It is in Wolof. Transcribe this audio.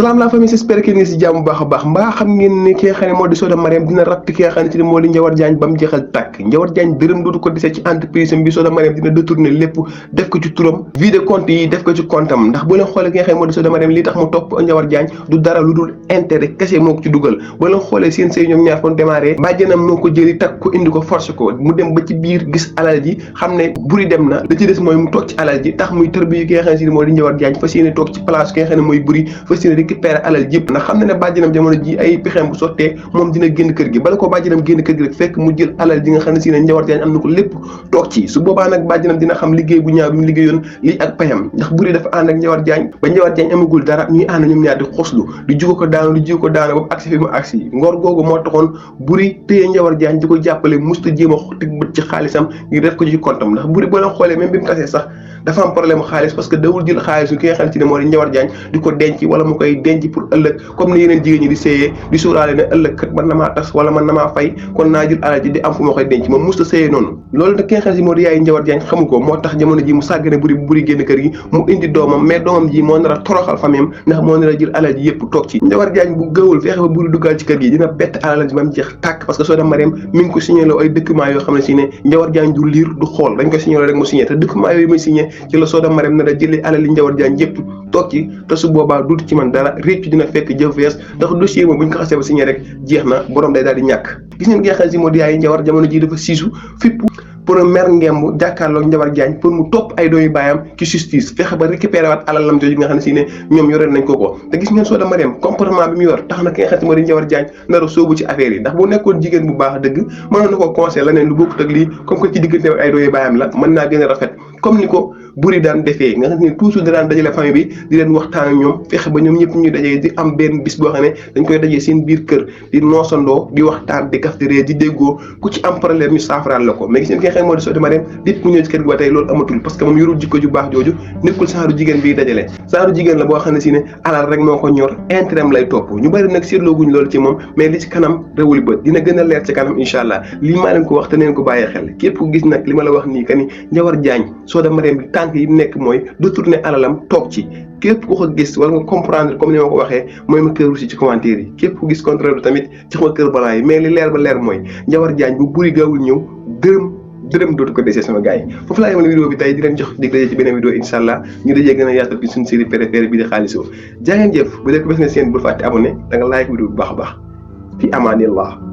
salaam la famille, j'espère que ngeen si jàmm bu baax a baax mbaa xam ngeen ni ki nga xam ne moo di Soda Mariam dina ratt ki nga xamante ni moo di Ndiawar Diagne ba mu jeexal tàkk. Ndiawar Diagne dërëm dootu ko desee ci entreprise am bi Soda Mariam dina détourner lépp def ko ci turam vide compte yi def ko ci compte am ndax boo leen xoolee ki nga xam ne moo di Soda Mariam li tax mu topp Ndiawar Diagne du dara lu dul intérêt kese moo ko ci dugal. Boo leen xoolee seen sëy ñoom ñaar kon démarré bàjjanam moo ko jëli takk ko indi ko force ko mu dem ba ci biir gis alal ji xam ne buri dem na da ci des mooy mu toog ci alal ji tax muy tërbi ki nga xam ne moo di Ndiawar Diagne fas yéene toog ci place ki nga xam ne mooy buri fas yéene récupérer alal ji ndax xam na ne bàjjanam jamono ji ay pexeem bu sottee moom dina génn kër gi bala ko bàjjanam génn kër gi rek fekk mu jël alal ji nga xam ne si ne Ndiawar Diagne am na ko lépp toog ci su boobaa nag bàjjanam dina xam liggéey bu ñaaw bi mu liggéeyoon lii ak payam ndax buri dafa ànd ak Ndiawar Diagne ba Ndiawar Diagne amagul dara ñuy ànd ñoom ñaar di xoslu di jugo ko daanu ba mu agsi fi mu agsi ngor googu moo taxoon buri téye Ndiawar Diagne di ko jàppale musta jéem a teg bët ci xaalisam ngir def ko ci comptam ndax buri boo leen xoolee même bi mu tasee sax dafa am problème xaalis parce que dawul jël xaalis ki nga xam ne moo di Ndiawar Diagne di ko denc wala mu koy denc pour ëllëg comme ni yeneen jigéen ñi di séyee di sóoraale ne ëllëg kat man na maa tas wala man na maa fay kon naa jël alal ji di am fu ma koy denc moom musta séyee noonu loolu nag ki nga xam ne moo di yaay Ndiawar Diagne xamu ko moo tax jamono ji mu sàggane buri génn kër gi mu indi doomam mais doomam ji moo nar a toroxal famille ndax moo nar a jël alal ji yëpp toog ci Ndiawar Diagne bu gëwul fexe ba buri duggal ci kër gi dina bett alal ji ba mu jeex tàkk parce que Soda Mariam mi ngi ko signalé ay documents yoo xam ne si ne Ndiawar Diagne du lire du xool dañ ko signalé rek mu signé te documents yooyu muy signé ci la Soda Mariam nar a jëlee alal yi Ndiawar Diagne yëpp toog ci te su boobaa duut ci man dara réccu dina fekk jëf wees ndax dossier moom bu ñu ko xasee ba signé rek jeex na borom day daal di ñàkk gis ngeen nga xam si moo di yaay Ndiawar jamono ji dafa siisu fipp pour mer ngemb jàkkaarloog Ndiawar Diagne pour mu topp ay dooyu baayam ci justice fexe ba récupérer waat alalam jooju nga xam ne si ne ñoom yoreen nañ ko te gis ngeen Soda Mariam comportement bi mu yor tax na ki nga xam ne moo di Ndiawar Diagne nar a sóobu ci affaire yi ndax bu nekkoon jigéen bu baax dëgg mënoon na ko conseil leneen lu bokkut ak lii comme que ci diggante ay dooyu baayam la mën naa gën a rafet comme ni ko buri daan defee nga xam ne toujours da daan dajale famille bi di leen waxtaan ak ñoom fexe ba ñoom ñëpp ñu dajee di am benn bis boo xam ne dañ koy dajee seen biir kër di noosandoo di waxtaan di kaf di ree di déggoo ku ci am problème ñu saafaraal la ko mais gis ngeen ki nga xam ne moo di Soda Mariam dit mu ñëw ci kër gi ba tey loolu amatul parce que moom yorul jikko ju baax jooju nekkul saaru jigéen biy dajale saaru jigéen la boo xam ne si ne alal rek moo ko ñor intérêt lay topp ñu bëri nag seetlooguñ loolu ci moom mais li ci kanam réwuli bët dina gën a leer ci kanam incha allah lii maa leen ko wax te neen ko bàyyee xel képp ku gis nag li ma la wax nii que ni Ndiawar Diagne Soda Mariam bi tànk yi nekk mooy détourner alalam toog ci képp ku ko gis wala nga comprendre comme ni ma ko waxee mooy ma kër aussi ci commentaire yi képp ku gis contraire bi tamit ci ma kër balaa yi mais li leer ba leer mooy Ndiawar Diagne bu buri gaawul ñëw dërëm dootu ko desee sama gars yi foofu laa yemal vidéo bi tey di leen jox dig daje ci beneen vidéo incha allah ñu dajee gën a yaatal ci suñu série préférée bi di Xaalisoo jaa ngeen jëf bu dee ko bes nga seen bul fàtte abonné da nga like vidéo bu baax a baax fi amaanillah